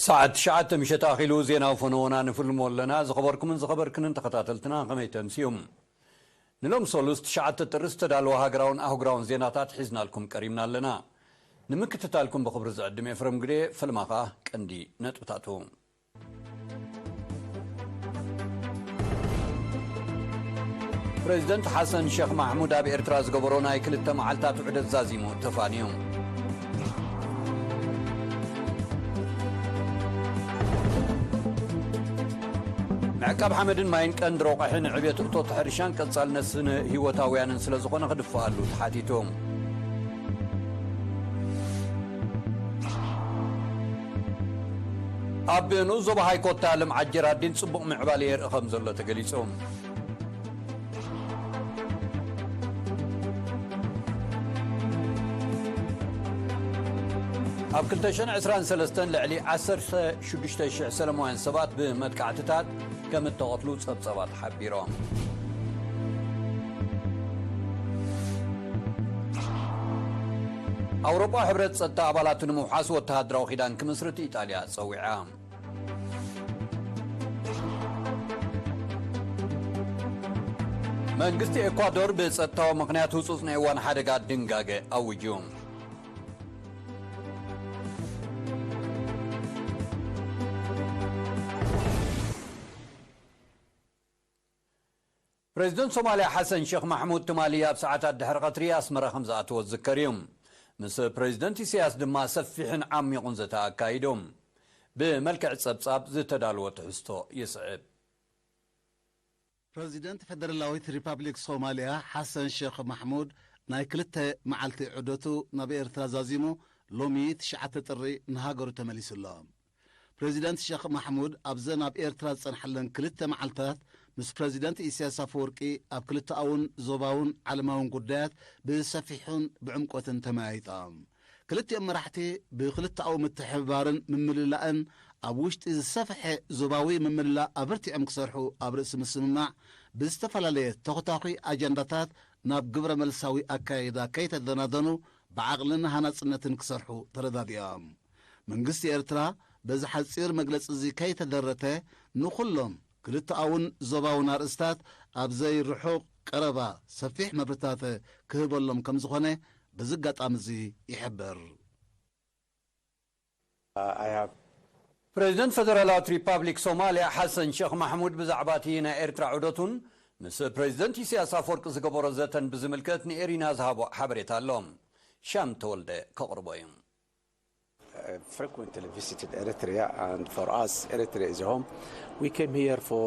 ሰዓት ትሽዓተ ምሸት ኣኺሉ ዜና ፈነወና ንፍልሞ ኣለና። ዝኸበርኩምን ዝኸበርክንን ተኸታተልትና ከመይ ተምስዩም? ንሎም ሰሉስ ትሽዓተ ጥሪ ዝተዳለወ ሃገራውን ኣህጉራውን ዜናታት ሒዝናልኩም ቀሪብና ኣለና። ንምክትታልኩም ብኽብሪ ዝዕድም ኤፍረም ግዴ፣ ፈልማኻ ቀንዲ ነጥብታቱ። ፕሬዚደንት ሓሰን ሸኽ ማሕሙድ ኣብ ኤርትራ ዝገበሮ ናይ ክልተ መዓልታት ዑደት ዛዚሙ ተፋንዩ። ምዕቃብ ሓመድን ማይን ቀንዲ ረቋሒ ንዕብየት እቶት ሕርሻን ቀጻልነት ስነ ህይወታውያንን ስለ ዝኾነ ክድፍኣሉ ተሓቲቱ። ኣብ ንኡስ ዞባ ሃይኮታ ልምዓት ጀራዲን ጽቡቕ ምዕባለ የርኢ ከም ዘሎ ተገሊጹ። ኣብ ክልተ ሽሕን ዕስራን ሰለስተን ልዕሊ ዓሰርተ ሽዱሽተ ሽሕ ሰለማውያን ሰባት ብመጥቃዕትታት ከም እተቐትሉ ጸብጸባት ሓቢሮም። ኣውሮጳ ሕብረት ጸጥታ ኣባላቱ ንምውሓስ ወተሃደራዊ ኪዳን ክምስርት ኢጣልያ ጸዊዓ። መንግስቲ ኤኳዶር ብጸጥታዊ ምኽንያት ህጹጽ ናይ እዋን ሓደጋ ድንጋገ ኣዊጁ። ፕሬዚደንት ሶማልያ ሓሰን ሸኽ ማሕሙድ ትማሊ ኣብ ሰዓታት ድሕሪ ቀትሪ ኣስመራ ከም ዝኣተወ ዝዝከር እዩ። ምስ ፕሬዚደንት ኢሳያስ ድማ ሰፊሕን ዓሚቑን ዘተ ኣካይዱ። ብመልክዕ ጸብጻብ ዝተዳለወ ትሕዝቶ ይስዕብ። ፕረዚደንት ፈደራላዊት ሪፓብሊክ ሶማልያ ሓሰን ሸኽ ማሕሙድ ናይ ክልተ መዓልቲ ዑደቱ ናብ ኤርትራ ዛዚሙ ሎሚ ትሽዓተ ጥሪ ንሃገሩ ተመሊሱ ኣሎ። ፕረዚደንት ሸኽ ማሕሙድ ኣብዘን ኣብ ኤርትራ ዝጸንሓለን ክልተ መዓልታት ምስ ፕረዚደንት ኢሳያስ ኣፈወርቂ ኣብ ክልተኣውን ዞባውን ዓለማውን ጉዳያት ብሰፊሑን ብዕምቆትን ተመያይጦም። ክልቲኦም መራሕቲ ብክልተኣዊ ምትሕብባርን ምምልላእን ኣብ ውሽጢ ዝሰፍሐ ዞባዊ ምምልላእ ኣበርቲዖም ክሰርሑ ኣብ ርእሲ ምስምማዕ ብዝተፈላለየ ተኾታኹይ ኣጀንዳታት ናብ ግብረ መልሳዊ ኣካይዳ ከይተደናደኑ ብዓቕልን ሃናጽነትን ክሰርሑ ተረዳዲኦም። መንግስቲ ኤርትራ በዚ ሓጺር መግለጺ እዚ ከይተደረተ ንኹሎም ክልተኣውን ዞባውን ኣርእስታት ኣብ ዘይርሑቕ ቀረባ ሰፊሕ መብርህታት ክህበሎም ከም ዝኾነ በዚ ኣጋጣሚ እዚ ይሕብር። ፕሬዚደንት ፈደራላዊት ሪፓብሊክ ሶማልያ ሓሰን ሸኽ ማሕሙድ ብዛዕባ እቲ ናይ ኤርትራ ዑደቱን ምስ ፕሬዚደንት ኢሳያስ ኣፈወርቂ ዝገበሮ ዘተን ብዝምልከት ንኤሪና ዝሃቦ ሓበሬታ ኣሎ። ሻም ተወልደ ከቕርቦ እዩ። Frequently visited Eritrea, and for us, Eritrea is home. We came here for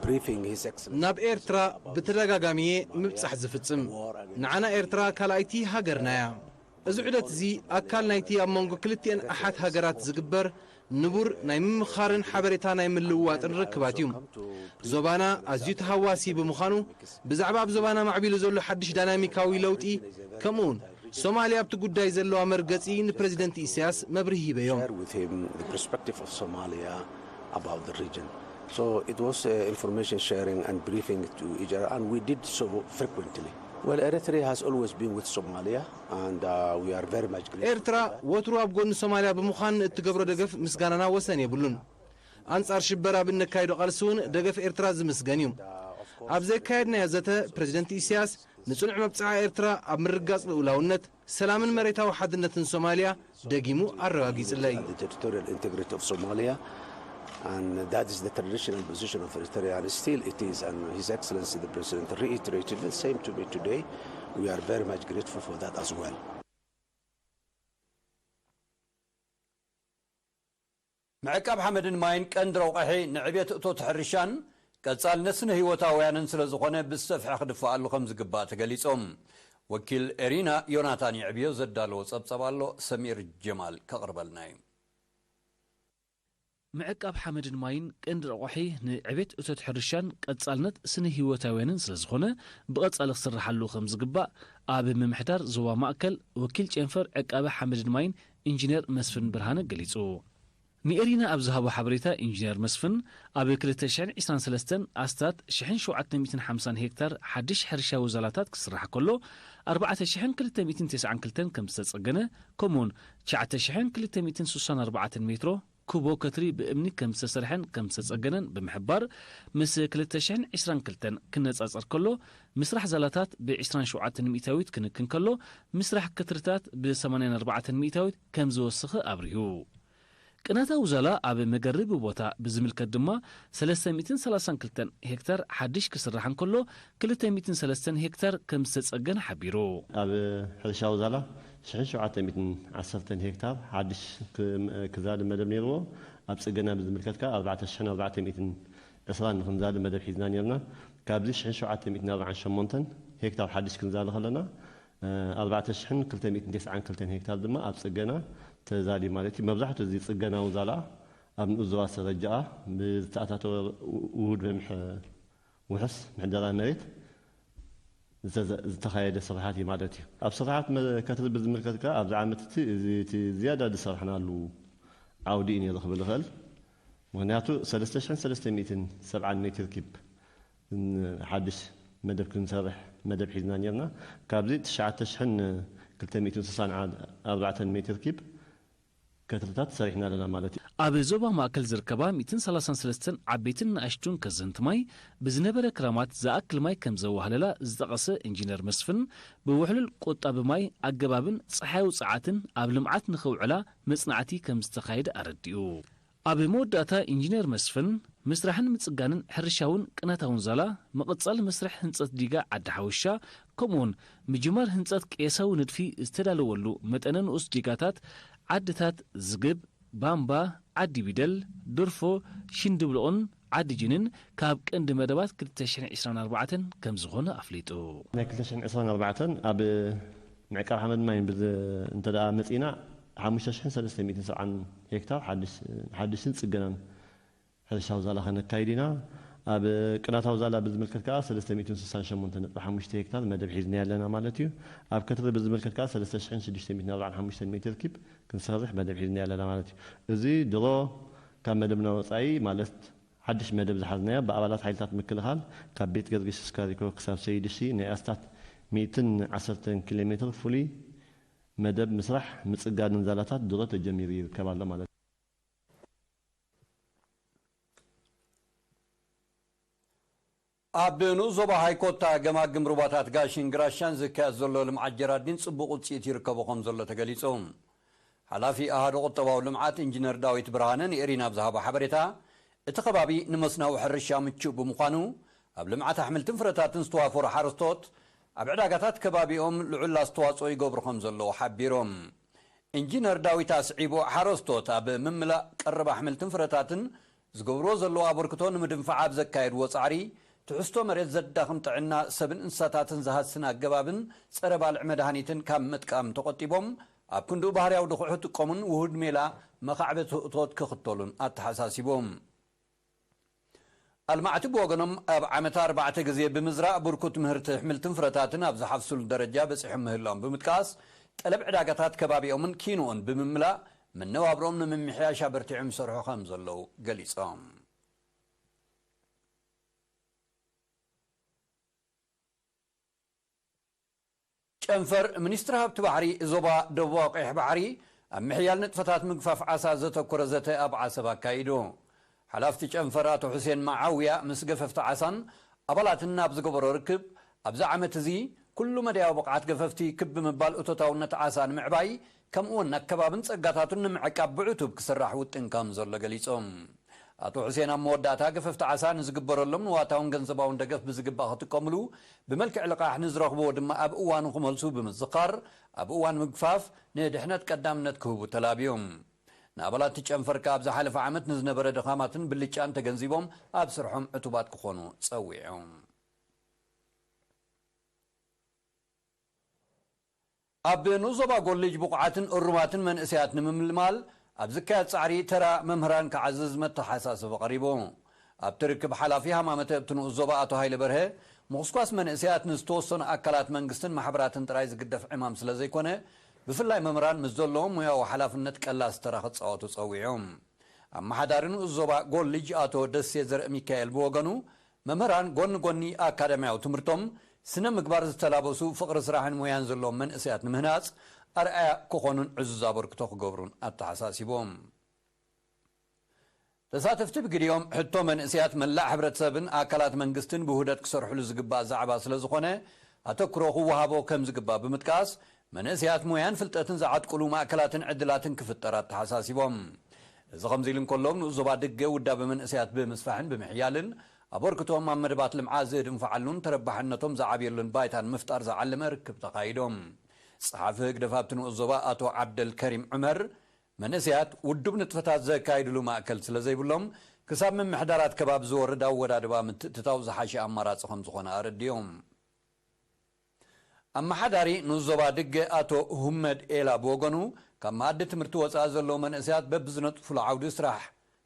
briefing His Excellency. ናብ ኤርትራ ብተደጋጋሚ እየ ምብጻሕ ዝፍጽም። ንዓና ኤርትራ ካልኣይቲ ሃገርና እያ። እዚ ዑደት እዚ ኣካል ናይቲ ኣብ መንጎ ክልቲኤን ኣሓት ሃገራት ዝግበር ንቡር ናይ ምምኻርን ሓበሬታ ናይ ምልውዋጥን ርክባት እዩ። ዞባና ኣዝዩ ተሃዋሲ ብምዃኑ ብዛዕባ ኣብ ዞባና ማዕቢሉ ዘሎ ሓድሽ ዳይናሚካዊ ለውጢ ከምኡውን ሶማልያ ኣብቲ ጉዳይ ዘለዋ መርገጺ ንፕረዚደንት ኢሳያስ መብርሂ ሂበዮም። Share with him the perspective of Somalia about the region. So it was uh, information sharing and briefing to each other, and we did so frequently. Well, Eritrea has always been with Somalia, and uh, we are very much grateful. ኤርትራ ወትሩ ኣብ ጎኒ ሶማልያ ብምዃን እትገብሮ ደገፍ ምስጋናና ወሰን የብሉን። ኣንጻር ሽበራ ብእነካይዶ ቃልሲ እውን ደገፍ ኤርትራ ዝምስገን እዩ። ኣብ ዘካየድናዮ ዘተ ፕረዚደንት ኢሳያስ ንጽኑዕ መብጽዓ ኤርትራ ኣብ ምርግጋጽ ልኡላውነት፣ ሰላምን መሬታዊ ሓድነትን ሶማልያ ደጊሙ ኣረጋጊጽለይ። The territorial integrity of Somalia, and that is the traditional position of Eritrea, and still it is. And His Excellency the President reiterated the same to me today. We are very much grateful for that as well. ምዕቃብ ሓመድን ማይን ቀንዲ ረቑሒ ንዕብየት እቶት ሕርሻን ቀጻልነት ስነ ህይወታውያንን ስለ ዝኾነ ብዝሰፍሐ ክድፈኣሉ ከም ዝግባእ ተገሊጾም። ወኪል ኤሪና ዮናታን የዕብዮ ዘዳለዎ ጸብጸብ ኣሎ፣ ሰሚር ጀማል ከቕርበልና እዩ። ምዕቃብ ሓመድን ማይን ቀንዲ ረቋሒ ንዕቤት እቶት ሕርሻን ቀጻልነት ስነ ህይወታውያንን ስለ ዝኾነ ብቐጻሊ ክስርሓሉ ከም ዝግባእ ኣብ ምምሕዳር ዞባ ማእከል ወኪል ጨንፈር ዕቃበ ሓመድን ማይን ኢንጂነር መስፍን ብርሃነ ገሊጹ። ንኤሪና ኣብ ዝሃቦ ሓበሬታ ኢንጂነር መስፍን ኣብ ክልተ ሽሕን ዕስራን ሰለስተን ኣስታት ሽሕን ሸውዓተ ሚእትን ሓምሳን ሄክታር ሓድሽ ሕርሻዊ ዛላታት ክስራሕ ከሎ ኣርባዕተ ሽሕን ክልተ ሚእትን ተስዓን ክልተን ከም ዝተጸገነ ከምኡውን ትሽዓተ ሽሕን ክልተ ሚእትን ስሳን ኣርባዕተን ሜትሮ ኩቦ ከትሪ ብእምኒ ከም ዝተሰርሐን ከም ዝተጸገነን ብምሕባር፣ ምስ ክልተ ሽሕን ዕስራን ክልተን ክነጻጸር ከሎ፣ ምስራሕ ዛላታት ብ ዕስራን ሸውዓተን ሚእታዊት ክንክን ከሎ፣ ምስራሕ ከትርታት ብ ሰማንያን ኣርባዕተን ሚእታዊት ከም ዝወሰኸ ኣብሪሁ። ቅናታዊ ዛላ ኣብ መገርቢ ቦታ ብዝምልከት ድማ፣ ሰለስተ ሚእትን ሰላሳን ክልተን ሄክታር ሓድሽ ክስራሕ እንከሎ፣ ክልተ ሚእትን ሰለስተን ሄክታር ከም ዝተጸገነ ሓቢሩ። ኣብ ሕርሻዊ ዛላ ሽሕን ሸውዓተ ሚእትን ዓሰርተን ሄክታር ሓድሽ ክ-፣ ክዛሊ መደብ ነይርዎ። ኣብ ጽገና ብዝምልከት ከኣ ኣርባዕተ ሽሕን ኣርባዕተ ሚእትን ዕስራን ንክንዛሊ መደብ ሒዝና ነይርና። ካብዚ ሽሕን ሸውዓተ ሚእትን ኣርባዓን ሸሞንተን ሄክታር ሓድሽ ክንዛሊ ከለና፣ እ፣ ኣርባዕተ ሽሕን ክልተ ሚእትን ተስዓን ክልተን ሄክታር ድማ ኣብ ጽገና ተዛልዩ ማለት እዩ። መብዛሕትኡ እዚ ጽገናዊ ዛላ ኣብ ንኡስ ዞባ ሰረጃኣ ብዝተኣታተወ ውሁድ መምሕ-፣ ውሑስ ምሕደራ መሬት ዝተዘ-፣ ዝተኻየደ ስራሓት እዩ ማለት እዩ። ኣብ ስራሓት መ-፣ ከትሪ ብዝምልከት ከኣ ኣብዚ ዓመት እቲ፣ እዚ፣ እቲ ዝያዳ ዝሰራሕናሉ ዓውዲ እዩ ነይሩ ክብል ይኽእል። ምኽንያቱ ሰለስተ ሽሕን ሰለስተ ሚእትን ሰብዓን ሜትር ኪብ ን-፣ ሓድሽ መደብ ክንሰርሕ መደብ ሒዝና ነይርና። ካብዚ ትሽዓተ ሽሕን ክልተ ሚእትን ስሳን ኣርባዕተን ሜትር ኪብ ከትርታት ሰሪሕና ኣለና ማለት እዩ። ኣብ ዞባ ማእከል ዝርከባ ሚእትን ሰላሳን ሰለስተን ዓበይትን ንኣሽቱን ከዘንቲ ማይ ብዝነበረ ክራማት ዝኣክል ማይ ከም ዘዋህለላ ዝጠቐሰ ኢንጂነር መስፍን፣ ብውሕሉል ቆጣቢ ማይ ኣገባብን ጸሓያዊ ጸዓትን ኣብ ልምዓት ንኸውዕላ መጽናዕቲ ከም ዝተኻየደ ኣረዲኡ። ኣብ መወዳእታ ኢንጂነር መስፍን፣ ምስራሕን ምጽጋንን ሕርሻውን ቅናታውን ዛላ፣ ምቕጻል መስርሕ ህንጸት ዲጋ ዓዲ ሓውሻ፣ ከምኡውን ምጅማር ህንጸት ቅየሳዊ ንድፊ ዝተዳለወሉ መጠነ ንኡስ ዲጋታት ዓድታት ዝግብ፣ ባምባ፣ ዓዲ ቢደል፣ ድርፎ፣ ሽንድብልኦን ዓዲ ጅንን ካብ ቀንዲ መደባት ክልተ ሽሕን ዕስራን ኣርባዕተን ከም ዝኾነ ኣፍሊጡ። ናይ ክልተ ሽሕን ዕስራን ኣርባዕተን ኣብ ምዕቃብ ሓመድ ማይን ብዝ-፣ እንተ ደኣ መጺእና፣ ሓሙሽተ ሽሕን ሰለስተ ሚእትን ሰብዓን ሄክታር ሓድሽ፣ ሓድሽን ጽገናን ሕርሻዊ ዛላ ከነካይድ ኢና። ኣብ ቅናታዊ ዛላ ብዝምልከት ከኣ ሰለስተ ሚእትን ስሳን ሸሞንተን ነጥቢ ሓሙሽተ ሄክታር መደብ ሒዝና ኣለና ማለት እዩ። ኣብ ከትሪ ብዝምልከት ከኣ ሰለስተ ሽሕን ሽዱሽተ ሚእትን ኣርባዓን ሓሙሽተን ሜትር ኪብ ክንሰርሕ መደብ ሒዝና ኣለና ማለት እዩ። እዚ ድሮ ካብ መደብና ወጻኢ ማለት ሓድሽ መደብ ዝሓዝናዮ ብኣባላት ሓይልታት ምክልኻል ካብ ቤት ገርጊስ እስካሪኮ ክሳብ ሰይድ እሺ ናይ ኣስታት ሚእትን ዓሰርተን ኪሎ ሜትር ፍሉይ መደብ ምስራሕ ምጽጋንን ዛላታት ድሮ ተጀሚሩ ይርከብ ኣሎ ማለት እዩ። ኣብ ንኡስ ዞባ ሃይኮታ ገማግም ሩባታት ጋሽን ግራሻን ዝካየድ ዘሎ ልምዓት ጀራዲን ጽቡቕ ውጽኢት ይርከቦ ከም ዘሎ ተገሊጹ። ሓላፊ ኣሃዱ ቁጠባዊ ልምዓት ኢንጂነር ዳዊት ብርሃነ ንኤሪና ኣብ ዝሃቦ ሓበሬታ፣ እቲ ከባቢ ንመስናዊ ሕርሻ ምቹእ ብምዃኑ፣ ኣብ ልምዓት ኣሕምልትን ፍረታትን ዝተዋፈሩ ሓረስቶት፣ ኣብ ዕዳጋታት ከባቢኦም ልዑል ኣስተዋጽኦ ይገብሩ ከም ዘለዉ ሓቢሮም። ኢንጂነር ዳዊት ኣስዒቡ፣ ሓረስቶት ኣብ ምምላእ ቀረብ ኣሕምልትን ፍረታትን ዝገብርዎ ዘለዉ ኣበርክቶ ንምድንፋዕ ኣብ ዘካየድዎ ጻዕሪ፣ ትሕዝቶ መሬት ዘዳኽም ጥዕና ሰብን እንስሳታትን ዝሃስን ኣገባብን ጸረ ባልዕ መድሃኒትን ካብ ምጥቃም ተቖጢቦም፣ ኣብ ክንድኡ ባህርያዊ ድኹዒ ክጥቀሙን ውሁድ ሜላ መኻዕበቲ ህእቶት ክኽተሉን ኣተሓሳሲቦም። ኣልማዕቲ ብወገኖም፣ ኣብ ዓመት ኣርባዕተ ግዜ ብምዝራእ ብርኩት ምህርቲ ኣሕምልትን ፍረታትን ኣብ ዝሓፍሱሉ ደረጃ በጺሖም ምህላዎም ብምጥቃስ፣ ጠለብ ዕዳጋታት ከባቢኦምን ኪንኦን ብምምላእ መነባብሮኦም ንምምሕያሽ ኣበርቲዖም ይሰርሑ ከም ዘለዉ ገሊጾም። ጨንፈር ሚኒስትሪ ሃብቲ ባሕሪ ዞባ ደቡባዊ ቀይሕ ባሕሪ ኣብ ምሕያል ንጥፈታት ምግፋፍ ዓሳ ዘተኮረ ዘተ ኣብ ዓሰብ ኣካይዱ። ሓላፍቲ ጨንፈር ኣቶ ሑሴን መዓውያ ምስ ገፈፍቲ ዓሳን ኣባላትን ኣብ ዝገበሮ ርክብ፣ ኣብዚ ዓመት እዚ ኩሉ መዳያዊ ብቕዓት ገፈፍቲ ክብ ብምባል እቶታውነት ዓሳ ንምዕባይ፣ ከምኡውን ኣከባብን ጸጋታቱን ንምዕቃብ ብዕቱብ ክስራሕ ውጥን ከም ዘሎ ገሊጾም። ኣቶ ሑሴን ኣብ መወዳእታ፣ ገፈፍቲ ዓሳ ንዝግበረሎም ንዋታውን ገንዘባውን ደገፍ ብዝግባእ ክጥቀምሉ፣ ብመልክዕ ልቓሕ ንዝረኽብዎ ድማ ኣብ እዋኑ ክመልሱ ብምዝኻር፣ ኣብ እዋን ምግፋፍ ንድሕነት ቀዳምነት ክህቡ ተላብዮም። ንኣባላት እቲ ጨንፈር ከኣ ኣብ ዝሓለፈ ዓመት ንዝነበረ ድኻማትን ብልጫን ተገንዚቦም ኣብ ስርሖም ዕቱባት ክኾኑ ጸዊዖም። ኣብ ንኡስ ዞባ ጎልጅ ብቑዓትን እሩማትን መንእሰያት ንምምልማል ኣብ ዝካየድ ጻዕሪ ተራ መምህራን ክዓዝዝ መተሓሳሰቢ ቀሪቡ። ኣብቲ ርክብ ሓላፊ ሃማመተ እቲ ንኡስ ዞባ ኣቶ ሃይለ በርሀ፣ ምኹስኳስ መንእሰያት ንዝተወሰኑ ኣካላት መንግስትን ማሕበራትን ጥራይ ዝግደፍ ዕማም ስለ ዘይኮነ፣ ብፍላይ መምህራን ምስ ዘለዎም ሞያዊ ሓላፍነት ቀላሲ ተራ ክጻወቱ ጸዊዖም። ኣመሓዳሪ ንኡስ ዞባ ጎልጅ ኣቶ ደሴ ዘርእ ሚካኤል ብወገኑ፣ መምህራን ጎኒ ጎኒ ኣካዳሚያዊ ትምህርቶም፣ ስነ ምግባር ዝተላበሱ፣ ፍቕሪ ስራሕን ሞያን ዘለዎም መንእሰያት ንምህናጽ ኣርኣያ ክኾኑን ዕዙዝ ኣበርክቶ ክገብሩን ኣተሓሳሲቦም። ተሳተፍቲ ብግዲኦም፣ ሕቶ መንእስያት መላእ ሕብረተሰብን ኣካላት መንግስትን ብውህደት ክሰርሕሉ ዝግባእ ዛዕባ ስለ ዝኾነ፣ ኣተኩሮ ክወሃቦ ከም ዝግባእ ብምጥቃስ፣ መንእስያት ሞያን ፍልጠትን ዝዓጥቁሉ ማእከላትን ዕድላትን ክፍጠር ኣተሓሳሲቦም። እዚ ከምዚ ኢሉ እንከሎ፣ ኣብ ንኡስ ዞባ ድገ ውዳበ መንእስያት ብምስፋሕን ብምሕያልን፣ ኣበርክቶም ኣብ መደባት ልምዓት ዝድንፍዓሉን ተረባሕነቶም ዝዓብየሉን ባይታ ንምፍጣር ዝዓለመ ርክብ ተኻይዶም። ጸሓፊ ህግደፍ ኣብቲ ንኡስ ዞባ ኣቶ ዓብደል ከሪም ዑመር፣ መንእስያት ውዱብ ንጥፈታት ዘካይድሉ ማእከል ስለ ዘይብሎም፣ ክሳብ ምምሕዳራት ከባቢ ዝወርድ ኣወዳድባ ምትእትታው ዝሓሸ ኣማራጺ ከም ዝኾነ ኣረዲኦም። ኣመሓዳሪ ንኡስ ዞባ ድገ ኣቶ ሁመድ ኤላ ብወገኑ፣ ካብ መኣዲ ትምህርቲ ወጻኢ ዘለዉ መንእስያት በብዝነጥፉሉ ዓውዲ ስራሕ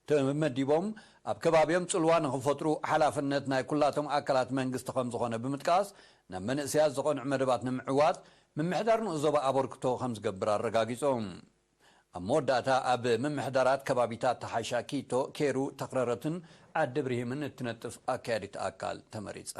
ተመዲቦም ኣብ ከባቢኦም ጽልዋ ንኽፈጥሩ ሓላፍነት ናይ ኩላቶም ኣካላት መንግስቲ ከም ዝኾነ ብምጥቃስ፣ ናብ መንእስያት ዝቐንዑ መደባት ንምዕዋት ምምሕዳር ንኡስ ዞባ ኣበርክቶ ከም ዝገብር ኣረጋጊጾም። ኣብ መወዳእታ ኣብ ምምሕዳራት ከባቢታት ተሓሻ ኪቶ፣ ኬሩ፣ ተኽረረትን ዓዲ ብርሂምን እትነጥፍ ኣካያዲት ኣካል ተመሪጻ።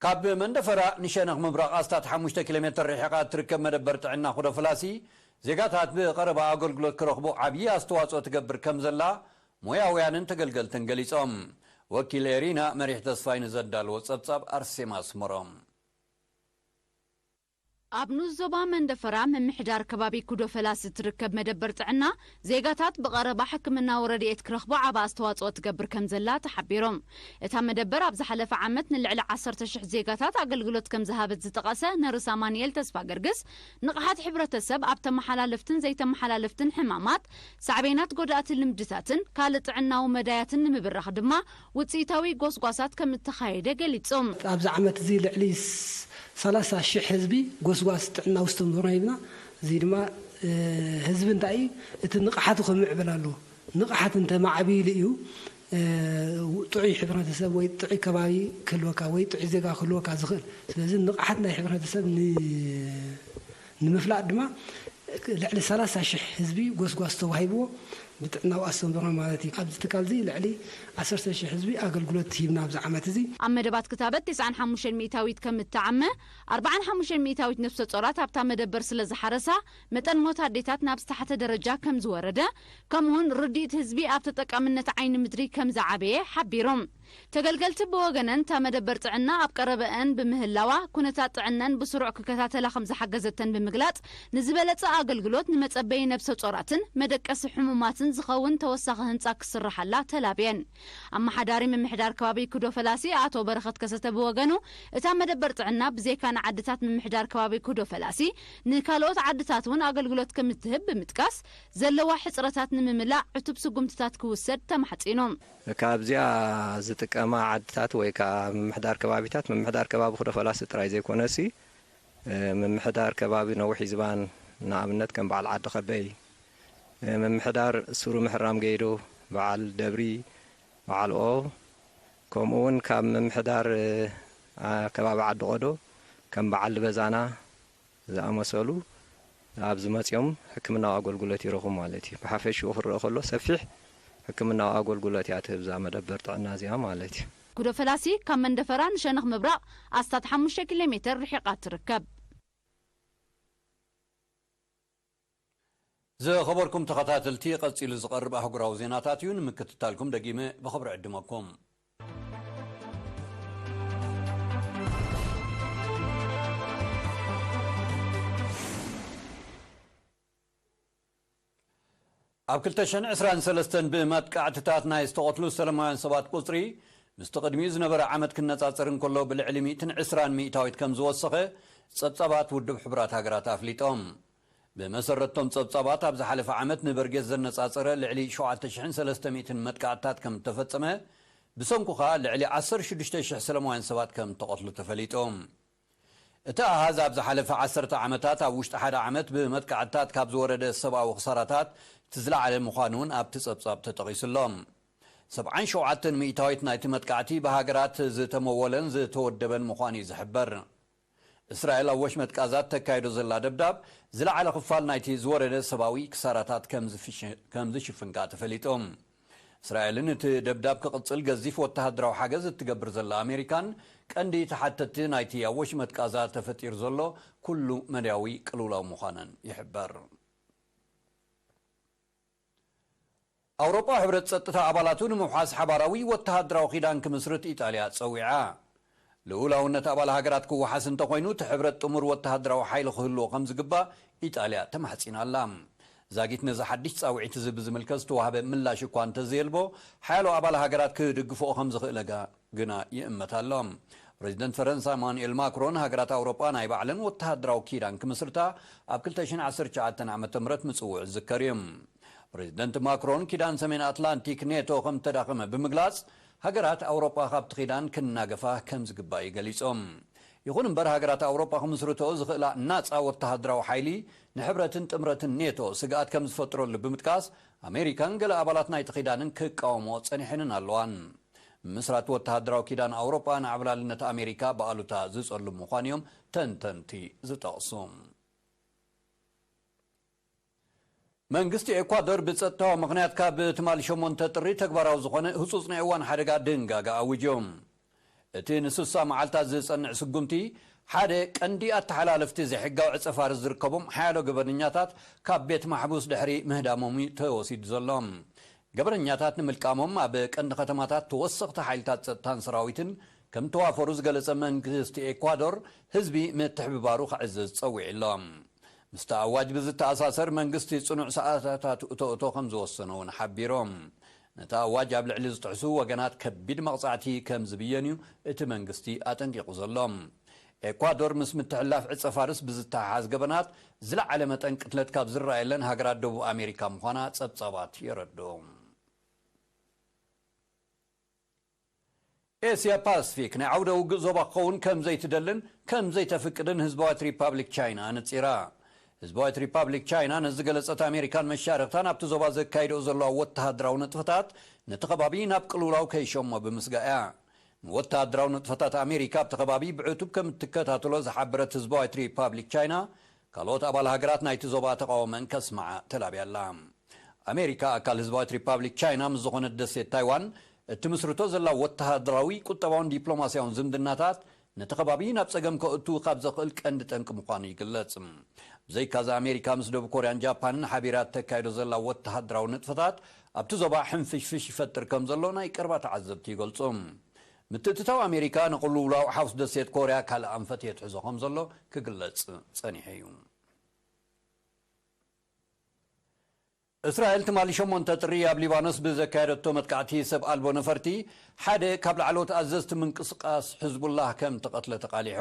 ካብ መንደፈራ ንሸነኽ ምብራቕ ኣስታት ሓሙሽተ ኪሎ ሜትር ርሒቓ እትርከብ መደበር ጥዕና ኩደፈላሲ፣ ዜጋታት ብቐረባ ኣገልግሎት ክረኽቡ ዓብዪ ኣስተዋጽኦ ትገብር ከም ዘላ ሞያውያንን ተገልገልትን ገሊጾም። ወኪል ኤሪና መሪሕ ተስፋይ ንዘዳለዎ ጸብጻብ ኣርሴማ ኣስመሮም። ኣብ ንኡስ ዞባ መንደፈራ ምምሕዳር ከባቢ ኩዶ ፈላሲ እትርከብ መደበር ጥዕና፣ ዜጋታት ብቐረባ ሕክምናዊ ረድኤት ክረኽቡ ዓቢ ኣስተዋጽኦ ትገብር ከም ዘላ ተሓቢሮም። እታ መደበር ኣብ ዝሓለፈ ዓመት ንልዕሊ ዓሰርተ ሽሕ ዜጋታት ኣገልግሎት ከም ዝሃበት ዝጠቐሰ ነርስ ኣማኑኤል ተስፋ ገርግስ፣ ንቕሓት ሕብረተሰብ ኣብ ተመሓላለፍትን ዘይተመሓላለፍትን ሕማማት፣ ሳዕቤናት ጎዳእቲ ልምድታትን ካልእ ጥዕናዊ መዳያትን ንምብራኽ ድማ ውጽኢታዊ ጎስጓሳት ከም እተኻየደ ገሊጹ። ኣብዚ ዓመት እዚ ልዕሊ ስ-፣ ሰላሳ ሽሕ ህዝቢ ጎስጓስ ጥዕናዊ ኣስተምህሮ ሂብና። እዚ ድማ፣ እ፣ ህዝቢ እንታይ እዩ፣ እቲ ንቕሓቱ ከምዕብል ኣለዎ። ንቕሓት እንተ ማዕቢሉ እዩ፣ እ፣ ጥዑይ ሕብረተሰብ ወይ ጥዑይ ከባቢ ክህልወካ ወይ ጥዑይ ዜጋ ክህልወካ ዝኽእል። ስለዚ ንቕሓት ናይ ሕብረተሰብ ን-፣ ንምፍላጥ ድማ ልዕሊ ሰላሳ ሽሕ ህዝቢ ጎስጓስ ተዋሂብዎ ብጥዕናዊ ኣስተምህሮ ማለት እዩ። ኣብዚ ትካል እዚ ልዕሊ ዓሰርተ ሽሕ ህዝቢ ኣገልግሎት ሂብና ኣብዚ ዓመት እዚ። ኣብ መደባት ክታበት ተስዓን ሓሙሽተን ሚእታዊት ከም እተዓመ፣ ኣርባዓን ሓሙሽተን ሚእታዊት ነፍሰ ጾራት ኣብታ መደበር ስለ ዝሓረሳ፣ መጠን ሞት ኣዴታት ናብ ዝተሓተ ደረጃ ከም ዝወረደ፣ ከምኡውን ርድኢት ህዝቢ ኣብ ተጠቃምነት ዓይኒ ምድሪ ከም ዝዓበየ ሓቢሮም። ተገልገልቲ ብወገነን፣ እታ መደበር ጥዕና ኣብ ቀረበአን ብምህላዋ፣ ኩነታት ጥዕነን ብስሩዕ ክከታተላ ከም ዝሓገዘተን ብምግላጽ፣ ንዝበለጸ ኣገልግሎት ንመጸበዪ ነብሰ ጾራትን መደቀሲ ሕሙማትን ዝኸውን ተወሳኺ ህንጻ ክስርሓላ ተላብየን። ኣመሓዳሪ ምምሕዳር ከባቢ ኩዶ ፈላሲ ኣቶ በረኸት ከሰተ ብወገኑ፣ እታ መደበር ጥዕና ብዘይካ ንዓድታት ምምሕዳር ከባቢ ኩዶ ፈላሲ፣ ንካልኦት ዓድታት እውን ኣገልግሎት ከም እትህብ ብምጥቃስ፣ ዘለዋ ሕጽረታት ንምምላእ ዕቱብ ስጉምትታት ክውሰድ ተማሕጺኑ። ካብዚኣ ዝጥቀማ ዓድታት ወይ ከዓ ምምሕዳር ከባቢታት፣ ምምሕዳር ከባቢ ኩዶ ፈላሲ ጥራይ ዘይኮነሲ፣ እ፣ ምምሕዳር ከባቢ ነዊሕ ዝባን፣ ንኣብነት ከም በዓል ዓዲ ከበይ፣ እ፣ ምምሕዳር ሱሩ ምሕራም ገይዶ፣ በዓል ደብሪ፣ በዓል ኦ፣ ከምኡ እውን ካብ ምምሕዳር፣ እ፣ ኣ፣ ከባቢ ዓዲ ቆዶ ከም በዓል በዛና ዝኣመሰሉ ኣብዚ መፂኦም ሕክምናዊ ኣገልግሎት ይረኽቡ ማለት እዩ። ብሓፈሽኡ ክረአ ከሎ ሰፊሕ ሕክምናዊ ኣገልግሎት እያ ትህብ እዛ መደበር ጥዕና እዚኣ ማለት እዩ። ኩዶ ፈላሲ ካብ መንደፈራ ንሸነኽ ምብራቕ ኣስታት ሓሙሽተ ኪሎ ሜትር ርሒቓ ትርከብ። ዝኸበርኩም ተኸታተልቲ፣ ቀጺሉ ዝቐርብ ኣህጉራዊ ዜናታት እዩ። ንምክትታልኩም ደጊመ ብኽብሪ ዕድመኩም። ኣብ ክልተ ሽሕን ዕስራን ሰለስተን ብመጥቃዕትታት ናይ ዝተቐትሉ ሰላማውያን ሰባት ቁጽሪ ምስቲ ቅድሚኡ ዝነበረ ዓመት ክነጻጸር እንከሎ ብልዕሊ ሚእትን ዕስራን ሚእታዊት ከም ዝወሰኸ ጸብጻባት ውድብ ሕቡራት ሃገራት ኣፍሊጦም። ብመሰረቶም ጸብጻባት ኣብ ዝሓለፈ ዓመት ንበርጌስ ዘነጻጸረ ልዕሊ ሸውዓተ ሽሕን ሰለስተ ሚእትን መጥቃዕትታት ከም እተፈጸመ፣ ብሰንኩ ኸኣ ልዕሊ ዓሰርተ ሽዱሽተ ሽሕ ሰላማውያን ሰባት ከም እተቐትሉ ተፈሊጡ። እቲ ኣሃዝ ኣብ ዝሓለፈ ዓሰርተ ዓመታት ኣብ ውሽጢ ሓደ ዓመት ብመጥቃዕትታት ካብ ዝወረደ ሰብኣዊ ክሳራታት እቲ ዝለዓለ ምዃኑ እውን ኣብቲ ጸብጻብ ተጠቒሱ ኣሎ። ሰብዓን ሸውዓተን ሚእታዊት ናይቲ መጥቃዕቲ ብሃገራት ዝተመወለን ዝተወደበን ምዃኑ እዩ ዝሕበር። እስራኤል ኣብ ወሽመጥ ቃዛ ተካይዶ ዘላ ደብዳብ ዝለዓለ ክፋል ናይቲ ዝወረደ ሰብኣዊ ክሳራታት ከም ዝፍሽ-፣ ከም ዝሽፍን ከኣ ተፈሊጡ። እስራኤልን እቲ ደብዳብ ክቕጽል ገዚፍ ወተሃደራዊ ሓገዝ እትገብር ዘላ ኣሜሪካን ቀንዲ ተሓተቲ ናይቲ ኣብ ወሽመጥ ቃዛ ተፈጢሩ ዘሎ ኩሉ መዳያዊ ቅልውላው ምዃነን ይሕበር። ኣውሮጳዊ ሕብረት ጸጥታ ኣባላቱ ንምውሓስ ሓባራዊ ወተሃደራዊ ኪዳን ክምስርት ኢጣልያ ጸዊዓ። ልኡላውነት ኣባል ሃገራት ክወሓስ እንተኾይኑ፣ እቲ ሕብረት ጥሙር ወተሃደራዊ ሓይሊ ክህልዎ ከም ዝግባእ ኢጣልያ ተማሕጺና ኣላ። ዛጊት ነዚ ሓድሽ ጻውዒት እዚ ብዝምልከት ዝተዋህበ ምላሽ እኳ እንተዘየልቦ፣ ሓያሎ ኣባል ሃገራት ክድግፍኦ ከም ዝኽእለጋ ግና ይእመት ኣሎ። ፕረዚደንት ፈረንሳ ኢማኑኤል ማክሮን፣ ሃገራት ኣውሮጳ ናይ ባዕለን ወተሃደራዊ ኪዳን ክምስርታ ኣብ ክልተ ሽሕን ዓሰርተ ትሽዓተን ዓመተ ምህረት ምጽውዑ ዝዝከር እዩ። ፕረዚደንት ማክሮን፣ ኪዳን ሰሜን ኣትላንቲክ ኔቶ ከም ተዳኸመ ብምግላጽ፣ ሃገራት ኣውሮጳ ካብቲ ኪዳን ክናገፋ ከም ዝግባእ እዩ ገሊጾም። ይኹን እምበር፣ ሃገራት ኣውሮጳ ክምስርቶ ዝኽእላ ናጻ ወተሃደራዊ ሓይሊ ንሕብረትን ጥምረትን ኔቶ ስግኣት ከም ዝፈጥረሉ ብምጥቃስ፣ ኣሜሪካን ገለ ኣባላት ናይቲ ኪዳንን ክቃወምኦ ጸኒሐንን ኣለዋን። ምስራት ወተሃደራዊ ኪዳን ኣውሮጳ ንዓብላልነት ኣሜሪካ ብኣሉታ ዝጸሉ ምዃኑ እዮም ተንተንቲ ዝጠቕሱ። መንግስቲ ኤኳዶር ብጸጥታዊ ምኽንያት ካብ ትማሊ ሸሞንተ ጥሪ ተግባራዊ ዝኾነ ህጹጽ ናይ እዋን ሓደጋ ድንጋጋ ኣዊጁ። እቲ ንስሳ መዓልታት ዝጸንዕ ስጉምቲ፣ ሓደ ቀንዲ ኣተሓላለፍቲ ዘይሕጋዊ ዕጸ ፋርስ ዝርከቦም ሓያሎ ገበነኛታት ካብ ቤት ማሕቡስ ድሕሪ ምህዳሞም እዩ ተወሲዱ ዘሎ። ገበነኛታት ንምልቃሞም ኣብ ቀንዲ ከተማታት ተወሰኽቲ ሓይልታት ጸጥታን ሰራዊትን ከም ተዋፈሩ ዝገለጸ መንግስቲ ኤኳዶር፣ ህዝቢ ምትሕብባሩ ከዕዝዝ ጸዊዑ ኣሎ። ምስቲ ኣዋጅ ብዝተኣሳሰር፣ መንግስቲ ጽኑዕ ሰዓታት እቶ እቶ ከም ዝወሰነ እውን ሓቢሮም። ነቲ ኣዋጅ ኣብ ልዕሊ ዝጥሕሱ ወገናት ከቢድ መቕጻዕቲ ከም ዝብየን እዩ እቲ መንግስቲ ኣጠንቂቑ ዘሎ። ኤኳዶር ምስ ምትሕልላፍ ዕጸ ፋርስ ብዝተሓሓዝ ገበናት ዝለዓለ መጠን ቅትለት ካብ ዝረኣየለን ሃገራት ደቡብ ኣሜሪካ ምዃና ጸብጻባት የረድኡ። ኤስያ ፓስፊክ ናይ ዓውደ ውግእ ዞባ ክኸውን ከም ዘይትደልን ከም ዘይተፍቅድን ህዝባዊት ሪፓብሊክ ቻይና ኣነጺራ። ህዝባዊት ሪፓብሊክ ቻይና ነዚ ገለጸት፣ ኣሜሪካን መሻርኽታን ኣብቲ ዞባ ዘካይድኦ ዘለዋ ወተሃደራዊ ንጥፈታት ነቲ ከባቢ ናብ ቅልውላው ከይሸሞ ብምስጋእ እያ። ንወተሃደራዊ ንጥፈታት ኣሜሪካ ኣብቲ ከባቢ ብዕቱብ ከም እትከታተሎ ዝሓበረት ህዝባዊት ሪፓብሊክ ቻይና፣ ካልኦት ኣባል ሃገራት ናይቲ ዞባ ተቓውመን ከስምዓ ተላብያ ኣላ። ኣሜሪካ ኣካል ህዝባዊት ሪፓብሊክ ቻይና ምስ ዝኾነት ደሴት ታይዋን እትምስርቶ ዘላ ወተሃደራዊ፣ ቁጠባውን ዲፕሎማስያውን ዝምድናታት ነቲ ከባቢ ናብ ጸገም ከእቱ ካብ ዘኽእል ቀንዲ ጠንቂ ምዃኑ ይግለጽ። ብዘይካዚ፣ ኣሜሪካ ምስ ደቡብ ኮርያን ጃፓንን ሓቢራ እተካይዶ ዘላ ወተሃደራዊ ንጥፈታት ኣብቲ ዞባ ሕንፍሽፍሽ ይፈጥር ከም ዘሎ ናይ ቀረባ ተዓዘብቲ ይገልጹ። ምትእትታው ኣሜሪካ ንቅልውላው ሓውስ ደሴት ኮርያ ካልእ ኣንፈት የትሕዞ ከም ዘሎ ክግለጽ ጸኒሑ እዩ። እስራኤል ትማሊ ሸሞንተ ጥሪ ኣብ ሊባኖስ ብዘካየደቶ መጥቃዕቲ ሰብ ኣልቦ ነፈርቲ ሓደ ካብ ላዕለዎት ኣዘዝቲ ምንቅስቃስ ሕዝቡላህ ከም ተቐትለ ተቓሊሑ።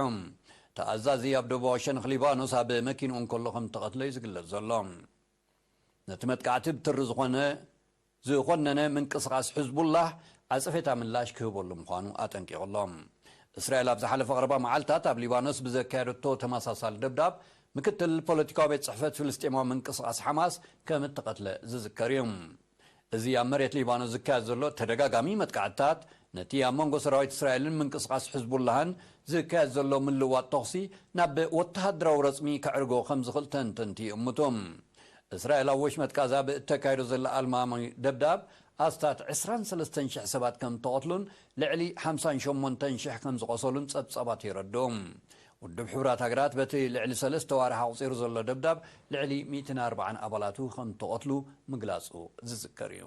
ተኣዛዚ ኣብ ደቡባዊ ሸነኽ ሊባኖስ ኣብ መኪንኡ እንከሎ ከም ተቐትለ እዩ ዝግለጽ ዘሎ። ነቲ መጥቃዕቲ ብትሪ ዝኾነ ዝኾነነ ምንቅስቃስ ሕዝቡላህ ዓጸፌታ ምላሽ ክህበሉ ምዃኑ ኣጠንቂቑ ኣሎ። እስራኤል ኣብ ዝሓለፈ ቀረባ መዓልታት ኣብ ሊባኖስ ብዘካየደቶ ተመሳሳሊ ደብዳብ፣ ምክትል ፖለቲካዊ ቤት ጽሕፈት ፍልስጤማዊ ምንቅስቃስ ሓማስ ከም እተቐትለ ዝዝከር እዩ። እዚ ኣብ መሬት ሊባኖስ ዝካየድ ዘሎ ተደጋጋሚ መጥቃዕትታት፣ ነቲ ኣብ መንጎ ሰራዊት እስራኤልን ምንቅስቃስ ሕዝቡላህን ዝካየድ ዘሎ ምልዋጥ ተኹሲ ናብ ወተሃደራዊ ረጽሚ ከዕርጎ ከም ዝኽእል ተንተንቲ ይእምቱ። እስራኤል ኣብ ወሽመጥ ጋዛ ብእተካይዶ ዘላ ኣልማሚ ደብዳብ ኣስታት ዕስራን ሰለስተን ሽሕ ሰባት ከም እተቐትሉን ልዕሊ ሓምሳን ሸሞንተን ሽሕ ከም ዝቖሰሉን ጸብጻባት የረድኡ። ውድብ ሕቡራት ሃገራት በቲ ልዕሊ ሰለስተ ዋርሕ ኣቑጺሩ ዘሎ ደብዳብ ልዕሊ ሚእትን ኣርባዓን ኣባላቱ ከም እተቐትሉ ምግላጹ ዝዝከር እዩ።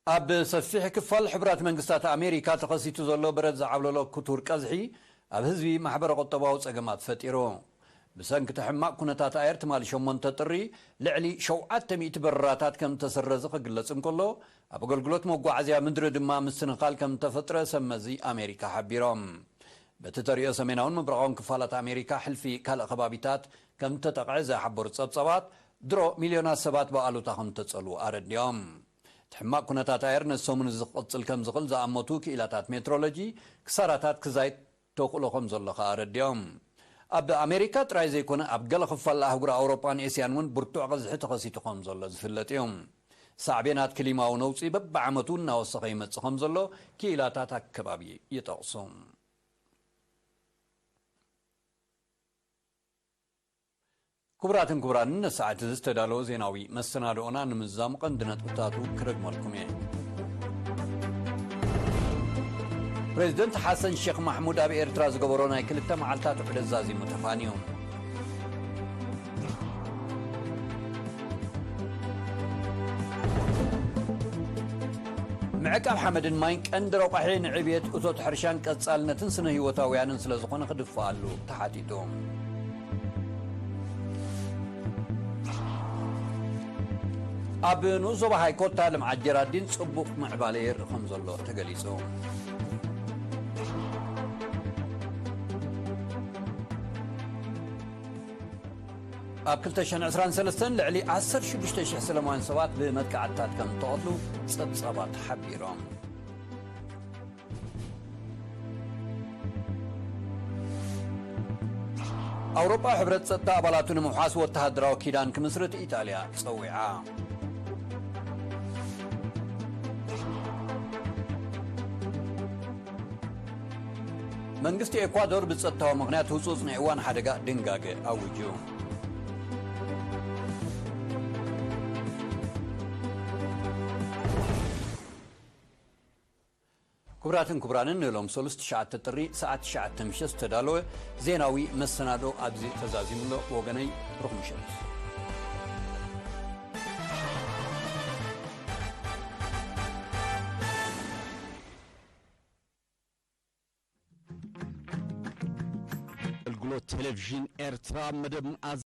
ኣብ ሰፊሕ ክፋል ሕቡራት መንግስታት ኣሜሪካ ተኸሲቱ ዘሎ በረድ ዝዓብለሎ ክቱር ቀዝሒ ኣብ ህዝቢ ማሕበረ ቁጠባዊ ጸገማት ፈጢሩ። ብሰንኪ እቲ ሕማቕ ኩነታት ኣየር ትማሊ ሸሞንተ ጥሪ ልዕሊ ሸውዓተ ሚእቲ በረራታት ከም እተሰረዘ ክግለጽ እንከሎ፣ ኣብ ኣገልግሎት መጓዓዝያ ምድሪ ድማ ምስንኻል ከም እተፈጥረ ሰብ መዚ ኣሜሪካ ሓቢሮም። በቲ ተርእዮ ሰሜናውን ምብራቓውን ክፋላት ኣሜሪካ ሕልፊ ካልእ ከባቢታት ከም እተጠቕዐ ዝሓበሩ ጸብጻባት፣ ድሮ ሚልዮናት ሰባት ብኣሉታ ከም እተጸልዉ ኣረዲኦም። እቲ ሕማቕ ኩነታት ኣየር ነቲ ሰሙን እዚ ክቕጽል ከም ዝኽእል ዝኣመቱ ክኢላታት ሜትሮሎጂ፣ ክሳራታት ክዛይድ ተኽእሎ ከም ዘሎ ከኣ ኣረዲኦም። ኣብ ኣሜሪካ ጥራይ ዘይኮነ፣ ኣብ ገለ ክፋል ኣህጉር ኣውሮጳን ኤስያን እውን ብርቱዕ ቀዝሒ ተኸሲቱ ከም ዘሎ ዝፍለጥ እዩ። ሳዕቤናት ክሊማዊ ነውጺ በብዓመቱ እናወሰኸ ይመጽእ ከም ዘሎ ክኢላታት ኣከባቢ ይጠቕሱ። ክቡራትን ክቡራንን፣ ነሰዓት እዚ ዝተዳለወ ዜናዊ መሰናድኦና ንምዝዛሙ ቀንዲ ነጥብታቱ ክደግመልኩም እየ። ፕሬዚደንት ሓሰን ሼክ ማሕሙድ ኣብ ኤርትራ ዝገበሮ ናይ ክልተ መዓልታት ዑደት ዛዚሙ ተፋንዩ። ምዕቃብ ሓመድን ማይን ቀንዲ ረቋሒ ንዕብየት እቶት ሕርሻን ቀጻልነትን ስነ ህይወታውያንን ስለ ዝኾነ ክድፍኣሉ ተሓቲቱ። ኣብ ንኡስ ዞባ ሃይኮታ ልምዓት ጀራዲን ጽቡቕ ምዕባለ የርኢ ከም ዘሎ ተገሊጹ። ኣብ ክልተ ሽሕን ዕስራን ሰለስተን ልዕሊ ዓሰርተ ሽዱሽተ ሽሕ ሰላማውያን ሰባት ብመጥቃዕትታት ከም እተቐትሉ ጸብጻባት ሓቢሮም። ኣውሮጳ ሕብረት ጸጥታ ኣባላቱ ንምውሓስ ወተሃደራዊ ኪዳን ክምስርት ኢጣልያ ጸዊዓ። መንግስቲ ኤኳዶር ብጸጥታዊ ምኽንያት ህጹጽ ናይ እዋን ሓደጋ ድንጋገ ኣዊጁ። ክቡራትን ክቡራንን፣ ንሎም ሰሉስ ትሽዓተ ጥሪ ሰዓት ትሽዓተ ምሸት ዝተዳለወ ዜናዊ መሰናዶ ኣብዚ ተዛዚሙ ኣሎ። ወገነይ ሩኽ ምሸት። ኣገልግሎት ቴሌቪዥን ኤርትራ መደብ